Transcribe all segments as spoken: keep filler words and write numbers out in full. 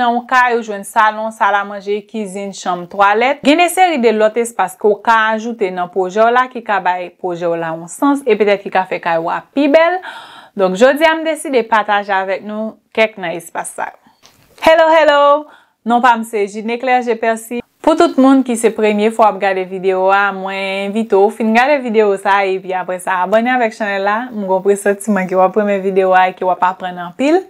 Nan yon kay, ou jwenn salon, salamanje, kizin, chanm, twalèt. Gen de seri de lòt espas ke w ka ajoute nan pwojè w la ki ka bay pwojè w la yon sans e petèt ki ka fè kay w a pi bèl. Donk, jodi a, m deside pataje avèk nou kèk nan espas sa yo. Hello, hello! Non pa m se Gidneclaire G Percy. Pou tout moun ki se premye fwa w ap gade videyo a, mwen envite w fin gade videyo sa a epi apre sa abòne avèk chanèl la. M gen yon presantiman ke w ap renmen videyo a e ke w ap aprann anpil.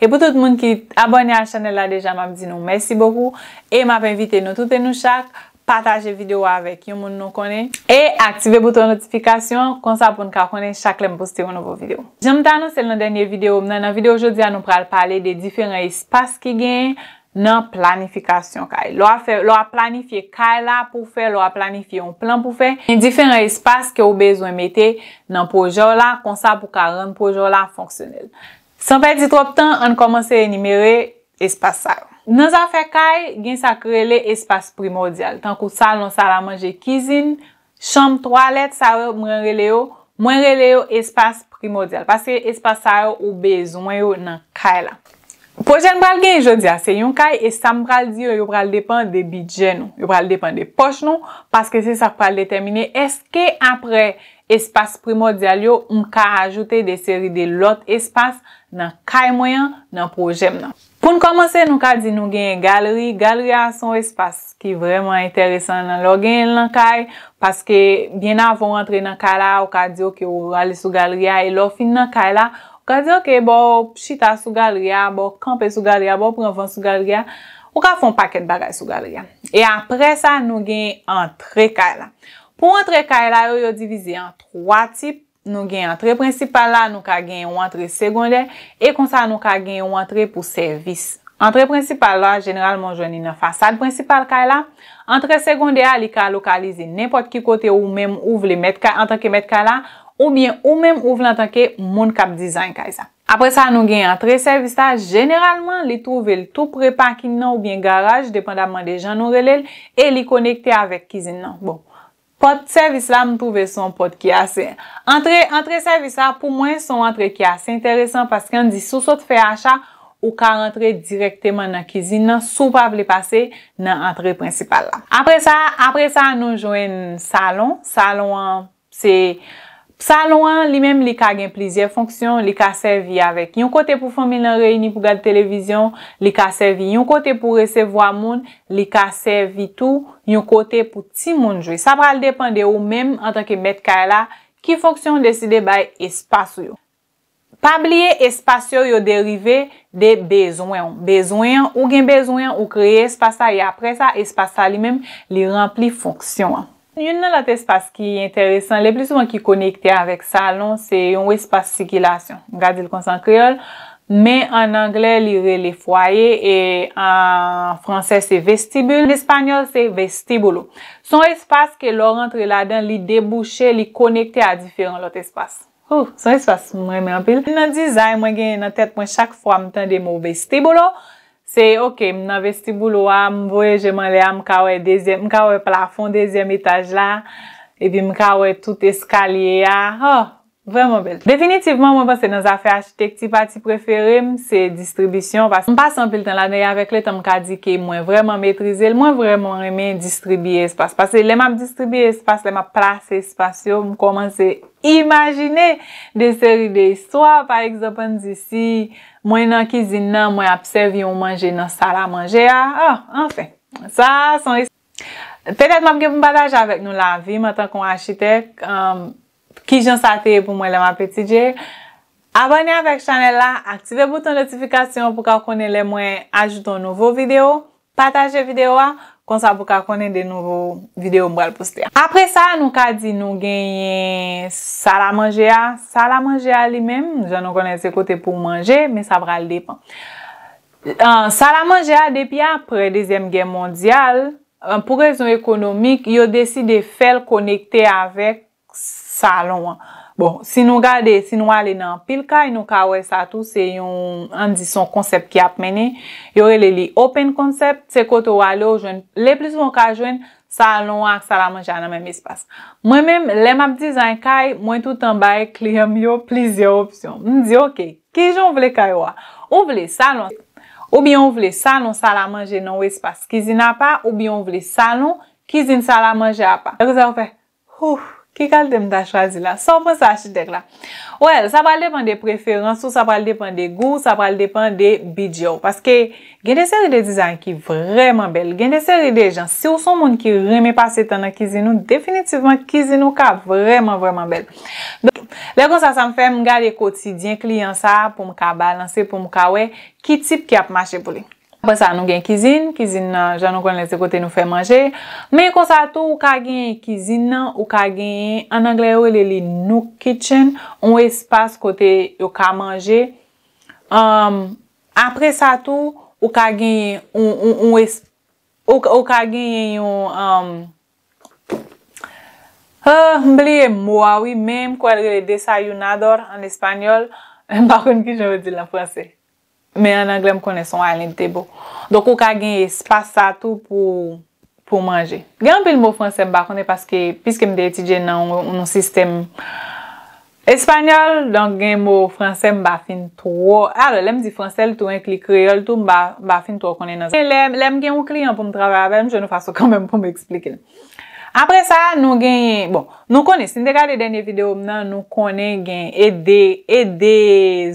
E pou tout moun ki abòne a chanèl la deja, m ap di nou mèsi bokou. E m ap envite nou tout e nou chak pataje videyo a avèk yon moun nou konnen. E aktive bouton notifikasyon, konsa pou n ka konnen chak lè m poste yon nouvo videyo. Jan m te anonse l nan dènye videyo m nan, nan videyo jodi a nou pral pale de diferan espas ki genyen nan planifikasyon kay. Lè w ap fè, lè w ap planifye kay la pou w fè, lè w ap planifye yon plan pou w fè, gen diferan espas ke w bezwen mete nan pwojè w la, konsa pou w ka rann pwojè w la fonksyonèl. San pèdi twòp tan, ann kòmanse enimere espas sa yo. Nan zafè kay, gen sa k rele espas primòdyal, tankou salon, salamanje, kizin, chanm, twalèt, sa yo mwen rele yo, mwen rele yo espas primòdyal, paske espas sa yo ou bezwen yo nan kay la. Pwojè n pral genyen jodi a, se yon kay, e sa m pral di yo, yo pral depann de bidjè nou, yo pral depann de pòch nou, paske se sa k pral detèmine èske apre espas primòdyal yo, m ka ajoute de seri de lòt espas nan kay mwen an, nan pwojè m nan. Pou n kòmanse, nou ka di nou genyen galri. Galri a se yon espas ki vrèman enteresan nan lè w genyen l nan kay, paske byen avan w antre nan kay la, ou ka di, oke, ou ale sou galri a, e lè w fin nan kay la, ou ka di, oke, bò w chita sou galri a, bò w kanpe sou galri a, bò w pran van sou galri a, ou ka fè yon pakèt bagay sou galri a. E apre sa, nou gen antre kay la. Pou antre kay la yo, yo divize an twa tip. Nou gen antre prensipal la, nou ka gen yon antre segondè, e konsa nou ka gen yon antre pou sèvis. Antre prensipal la, jeneralman w jwenn li nan fasad prensipal kay la. Antre segondè a, li ka lokalize nenpòt ki kote ou menm ou vle mèt kay, antanke mèt kay la, oubyen ou menm ou vle antanke moun k ap dizayn kay sa. Apre sa, nou gen antre sèvis la, jeneralman, li twouve l tou pre pakin nan oubyen garaj, depandamman de jan nou rele l, e li konekte avèk kizin nan. Bon, pòt sèvis la, m twouve se yon pòt ki ase. Antre, antre sèvis la, pou mwen, se yon antre ki ase enteresan paske ann di, si w sot fè acha, ou ka rantre dirèkteman nan kizin nan si w pa vle pase nan antre prensipal la. Apre sa, apre sa, nou jwenn salon. Salon an, se, salon an, li menm, li ka gen plizyè fonksyon. Li ka sèvi avèk yon kote pou fanmi nan reyini pou gad televizyon, li ka sèvi yon kote pou resevwa moun, li ka sèvi tou yon kote pou timoun jwe. Sa pral depann de ou menm antanke mèt kay la, ki fonksyon w deside bay espas ou yo. Pa bliye, espas yo, yo derive de bezwen w. Bezwen an, ou gen bezwen an, ou kreye espas la, e apre sa, espas la li menm, li ranpli fonksyon an. Youn nan lòt espas ki enteresan, le pli souvan ki konekte avèk salon, se yon espas sikilasyon. M ka di l konsa an kreyòl, men ann anglè, li rele fwaye, e an fransè, se vestibul, an espanyòl, se vestíbulo. Se yon espas ke lè w rantre ladan, li debouche, li konekte a diferan lòt espas. Ou, se yon espas m renmen anpil. Nan dizay mwen genyen nan tèt mwen, chak fwa m tande mo vestíbulo, se, oke, m nan vestíbulo a, m voye je m anlè a, m ka wè dezyèm, m ka wè plafon dezyèm etaj la, epi m ka wè tout eskalye a. Oh, vrèman bèl. Definitivman, mwen panse nan zafè achitekti, pati prefere m, se distribisyon, paske m pase anpil tan ladan, e avèk letan, m ka di ke mwen vrèman metrize l, mwen vrèman renmen distribiye espas. Paske lè m ap distribiye espas, lè m ap plase espas yo, m kòmanse imajine de seri de istwa. Pa egzanp, ann di, si mwen nan kizin nan, mwen ap sèvi yon manje nan salamanje a, ah, anfen, sa, se yon, petèt m ap gen pou m pataje avèk nou lavi m antanke yon achitèk, um, kijan sa te ye pou mwen lè m ap etidye. Abòne avèk chanèl la, aktive bouton notifikasyon pou w ka konnen lè mwen ajoute yon nouvo videyo. Pataje videyo a, konsa pou w ka konnen de nouvo videyo m pral poste a. Apre sa, nou ka di nou genyen salamanje a. Salamanje a li menm, jan nou konnen se kote pou w manje, men sa pral depann. Ah, salamanje a, depi apre Dezyèm Gè Mondyal, ah, pou rezon ekonomik, yo deside fè l konekte avèk salon an. Bon, si nou gade, si nou ale nan anpil kay, nou ka wè sa tou, se yon, ann di, se yon konsèp ki ap mennen. Yo rele li open concept, se kote w ale, w jwenn, le pli souvan w ka jwenn salon an ak salamanje a nan menm espas. Mwen menm, lè m ap dizayn kay, mwen toutan bay kliyan m yo plizyè opsyon. M di, oke, kijan w vle kay ou a? Ou vle salon? Oubyen ou vle salon salamanje nan yon espas kizin apa, oubyen ou vle salon, kizin salamanje apa. Lè konsa ou fè, "Hou, ki kalite m ta chwazi la?" Sa w panse achitèk la? Well, sa pral depann de preferans ou, sa pral depann de gou w, sa pral depann de bidjè w. Paske gen de seri de dizayn ki vrèman bèl. Gen de seri de jan, si w se yon moun ki renmen pase tan nan kizin ou, definitivman kizin ou ka vrèman, vrèman bèl. Donk, lè konsa sa m fè, m gade kotidyen kliyan sa a pou m ka balanse, pou m ka wè ki tip ki ap mache pou li. Apre sa, nou gen kizin. Kizin nan, jan nou konnen, se kote nou fè manje. Men konsa tou, ou ka gen kizin nan, ou ka gen, an anglè, yo rele li Nook Kitchen, yon espas kote yo ka manje. Um, apre sa tou, ou ka gen yon, yon, yon es-, ou, ou ka gen yon, um, ah, m bliye mo a wi, men m kwè l rele desayunador an espanyòl. M pa konn kijan yo di l an franse. Men an anglè, m konnen se yon island table. Donk, ou ka gen espas sa tou pou, pou manje. Gen anpil mo franse m pa konnen paske, piske m te etidye nan yon, yon sistèm espanyòl, donk gen mo franse m pa fin twò. Alò, lè m di franse, l tou enkli kreyòl tou, m pa, m pa fin twò konnen nan. Lè, lè m gen yon kliyan pou m travay avè l, m jwenn yon fason kanmenm pou m eksplike l. Apre sa, nou genyen, bon, nou konnen, si n te gade dènye videyo m nan, nou konnen gen e de, e de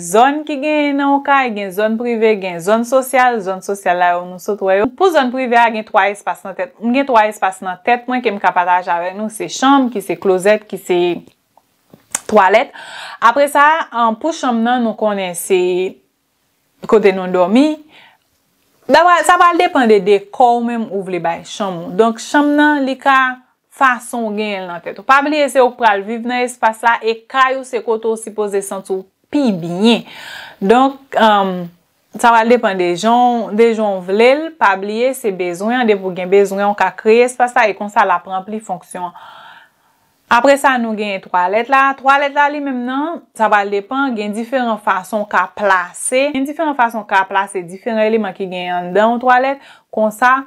zòn ki genyen nan yon kay, gen zòn prive, gen zòn sosyal, zòn sosyal la yo nou sot wè yo. Pou zòn prive a, gen twa espas nan tèt, m gen twa espas nan tèt mwen ke m ka pataje avèk nou, se chanm, ki se klozèt, ki se twalèt. Apre sa, an, pou chanm nan, nou konnen se kote nou dòmi. Sa pral, sa pral depann de dekò ou menm ou vle bay chanm ou. Donk, chanm nan, li ka fason ou genyen l nan tèt ou. Pa bliye, se ou k pral viv nan espas la e kay ou se kote ou sipoze santi w pi byen. Donk, um, sa pral depann de jan, de jan w vle l. Pa bliye, se bezwen an. Depi w gen bezwen an, ou ka kreye espas la e konsa l ap ranpli fonksyon an. Apre sa, nou genyen twalèt la. Twalèt la, li menm nan, sa pral depann. Gen diferan fason w ka plase. Gen diferan fason w ka plase diferan eleman ki genyen anndan yon twalèt. Konsa,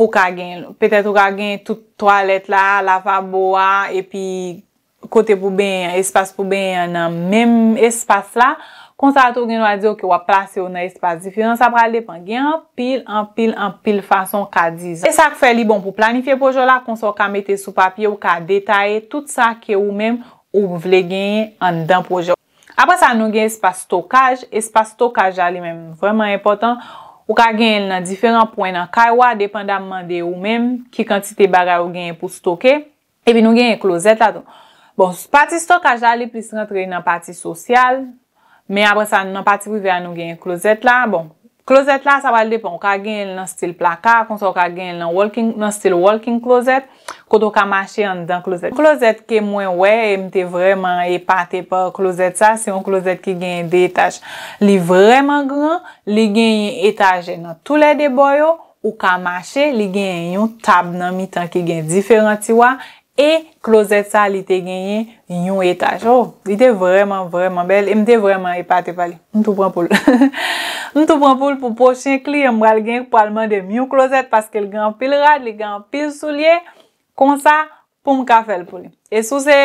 pou w ka gen, petèt ou ka gen tout twalèt la, lavabo a, epi kote pou benyen an, espas pou benyen an nan menm espas la. Konsa tou, ou gen dwa di, "Ok, w ap plase yo nan espas diferan." Sa pral depann. Gen anpil, anpil, anpil fason w ka dizay. E sa k fè li bon pou planifye pwojè w la, konsa w ka mete sou papye, ou ka detaye tout sa ke ou menm ou vle genyen anndan pwojè w. Apre sa, nou gen espas stokaj. Espas stokaj la, li menm, vrèman enpòtan. Ou ka genyen l nan diferan pwen nan kay ou a, depandamman de ou menm, ki kantite bagay ou genyen pou stoke. Epi nou genyen klozèt la tou. Bon, pati stokaj la, li plis rantre nan pati sosyal. Men apre sa, nan pati prive a, nou genyen klozèt la. Bon, klozèt la, sa pral depann. Ou ka genyen l nan stil plaka, konsa ou ka genyen l nan walking, nan stil walking closet, kote ou ka mache anndan klozèt. Klozèt ke mwen wè, e m te vrèman epate pa klozèt sa, se yon klozèt ki genyen de etaj. Li vrèman gran, li genyen etajè nan toulède bò yo, ou ka mache, li genyen yon tab nan mitan ki gen diferan tiwa, e klozèt sa, li te genyen yon etaj. Oh, li te vrèman, vrèman bèl, e m te vrèman epate pa li. M tou pran poul. M tou pran poul pou pwochen kliyan m pral gen, pral mande m yon klozèt, paske l gen anpil rad, li gen anpil soulye. Konsa, pou m ka fè l pou li. E si w se,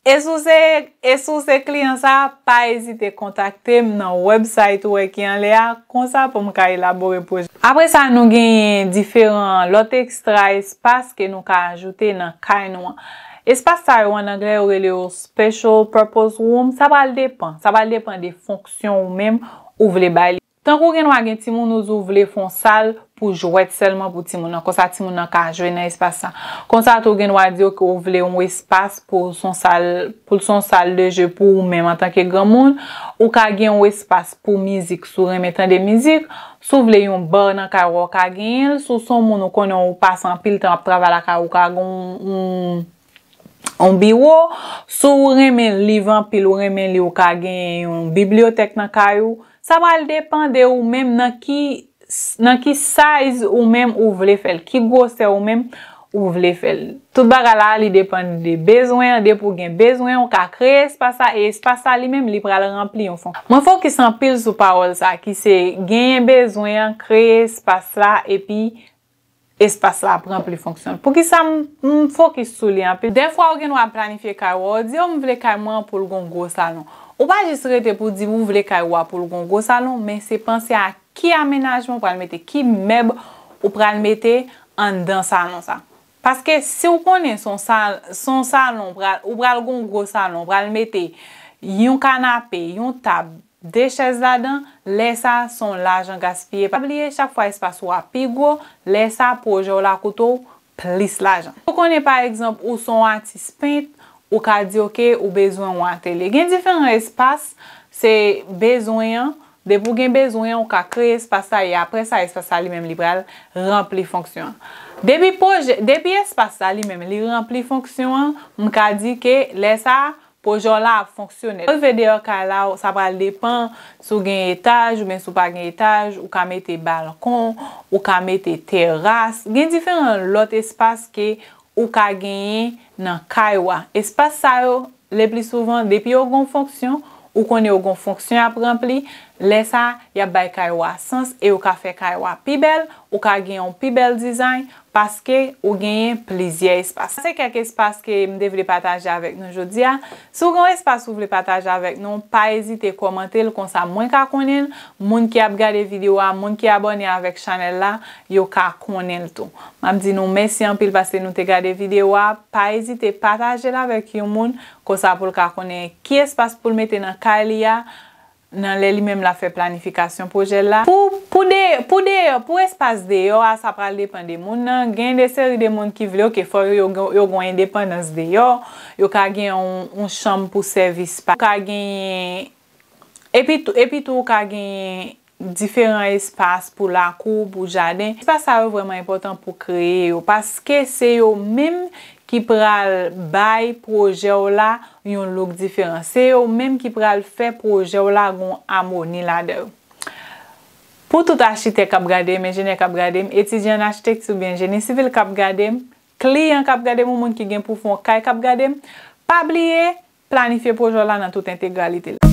e si w se, e si w se kliyan sa, pa ezite kontakte m nan website ou wè ki anlè a, konsa pou m ka elabore pwojè. Apre sa, nou genyen diferan lòt ekstra espas ke nou ka ajoute nan kay nou an. Espas sa yo, an anglè, yo rele yo special purpose room. Sa pral depann. Sa pral depann de fonksyon ou menm ou vle bay li. Tankou gen dwa gen timoun ou di w vle fè yon sal pou jwèt sèlman pou timoun nan. Konsa timoun nan ka jwe nan espas sa. Konsa tou gen dwa di w ke w vle yon espas pou l se yon sal, pou l se yon sal de jeu pou ou menm antanke granmoun. Ou ka gen yon espas pou mizik si w renmen tande mizik. Si w vle yon bar nan kay ou, ou ka genyen l. Si w se yon moun ou konnen ou pase anpil tan ap travay lakay ou, ou ka gen yon, yon yon biwo. Si w renmen liv anpil, ou renmen li, ou ka gen yon bibliyotèk nan kay ou. Sa pral depann de ou menm nan ki, nan ki size ou menm ou vle fè l, ki gwosè ou menm ou vle fè l. Tout bagay la, li depann de bezwen an. Depi w gen bezwen, ou ka kreye espas la, e espas la li menm, li pral ranpli yon fonksyon. Mwen fokis anpil sou pawòl sa, ki se genyen bezwen an, kreye espas la, epi espas la ap ranpli fonksyon l. Poukisa m, m fokis sou li anpil? Dèfwa ou gen dwa ap planifye kay ou, ou di, "O, m vle kay mwen an pou l gon gwo salon." Ou pa jis rete pou di ou vle kay ou a pou l gon gwo salon, men se panse a ki amenajman ou pral mete, ki mèb ou pral mete anndan salon sa. Paske si w konnen se yon sal-, se yon salon, ou pral, ou pral gen yon gwo salon, ou pral mete yon kanape, yon tab, de chèz ladan, lè sa se yon lajan gaspiye. Pa bliye, chak fwa espas ou a pi gwo, lè sa pwojè w la koute w plis lajan. Ou konnen, pa egzanp, ou se yon atis pent, ou ka di, oke, ou bezwen yon atelye. Gen diferan espas, se bezwen an. Depi w gen bezwen an, ou ka kreye espas sa, e apre sa, espas sa li menm, li pral ranpli fonksyon an. Depi pwojè, depi espas sa li menm, li ranpli fonksyon an, m ka di ke lè sa, pwojè w la ap fonksyonèl. Rive deyò kay la, sa pral depann si w gen etaj oubyen si w pa gen etaj, ou ka mete balkon, ou ka mete teras. Gen diferan lòt espas ke ou ka genyen nan kay ou a. Espas sa yo, le pli souvan, depi yo gen yon fonksyon, ou konnen yo gen yon fonksyon y ap ranpli, lè sa, y ap bay kay ou a sans e yo ka fè kay ou a pi bèl, ou ka gen yon pi bèl dizay, paske ou genyen plizyè espas. Se kèk espas ke m te vle pataje avèk nou jodi a. Si w gen yon espas ou vle pataje avèk nou, pa ezite kòmante l, konsa mwen ka konnen l, moun ki ap gade videyo a, moun ki abòne avèk chanèl la, yo ka konnen l tou. M ap di nou mèsi anpil paske nou te gade videyo a. Pa ezite pataje l avèk yon moun, konsa pou l ka konnen ki espas pou l mete nan kay li a, nan lè li menm l ap fè planifikasyon pwojè l la. Pou, pou de, pou deyò, pou espas deyò a, sa pral depann de moun nan. Gen de seri de moun ki vle, oke, fò yo, yo, yo gen yon endepandans deyò, yo ka gen yon, yon chanm pou sèvis pa, ou ka genyen, epi tou, epi tou ou ka genyen diferan espas pou lakou, pou jaden. Espas sa yo vrèman enpòtan pou kreye yo, paske se yo menm ki pral bay pwojè w la yon look diferan. Se yo menm ki pral fè pwojè w la gon amoni ladan yo. Pou tout achitèk k ap gade m, enjenyè k ap gade m, etidyan an achitekti oubyen jeni sivil k ap gade m, kliyan k ap gade m, ou moun ki gen pou fè yon kay k ap gade m, pa bliye, planifye pwojè w la nan tout entegralite l.